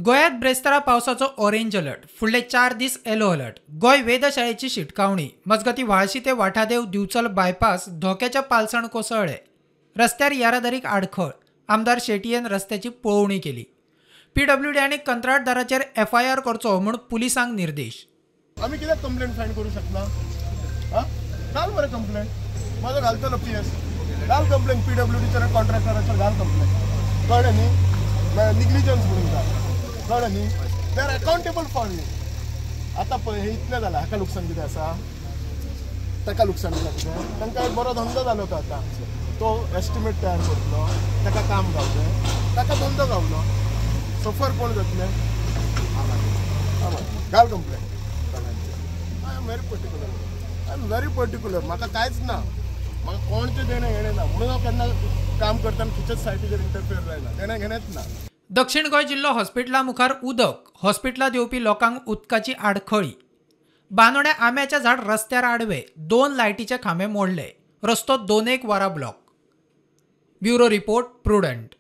गोंयांत ब्रेस्तारा पावसाचो orange alert, फुडले 4 दीस येलो अलर्ट. गोंय वेधशाळेची शिटकावणी. मजगतीं व्हाळशी ते वाठादेव दिवचल बायपास धोक्याच्या पालसण कोसळ्ळे. रस्त्यार येरादारीक आडखळ. आमदार शेटयेन रस्त्याची पळोवणी केली. पीडब्ल्यूडी आनी कंत्राटदाराचेर एफआयआर करचो म्हूण पुलिसांक निर्देश. आमी कित्याक कंप्लेंट फायन करूं शकना? घाल मरे कंप्लेंट, म्हाजो घालतलो पी एस, घाल कंप्लेंट. पीडब्ल्यूडीचेर, कॉन्ट्रॅक्टराचेर घाल कंप्लेंट, कळ्ळें न्ही? निग्लिजन्स म्हणून घाल, कळ्ळें न्ही? They are accountable for you. आतां पळय, हें इतलें जालां, हाका लुकसाण कितें आसा? ताका लुकसाण जाता कितें? तांकां एक बरो धंदो जालो तो. आतां तो एस्टिमेट तयार करतलो, ताका काम गावलें, ताका धंदो गावलो, सफर कोण जातले? घाल complaint. I am very particular, I am very particular. म्हाका कांयच ना, म्हाका कोणचें देणें घेणें ना, म्हणून हांव केन्ना काम करतना खंयच्याच सायटीचेर इंटरफियर जायना, देणें घेणेंच ना. दक्षिण गोंय जिल्लो हॉस्पिटला मुखार उदक. हॉस्पिटलांत येवपी लोकांक उदकाची आडखळी. बांदोड्या आंब्याचें झाड रस्त्यार आडवे. 2 लायटीचे खांबे मोडले. रस्तो 2 एक वरां ब्लॉक. Bureau report, Prudent.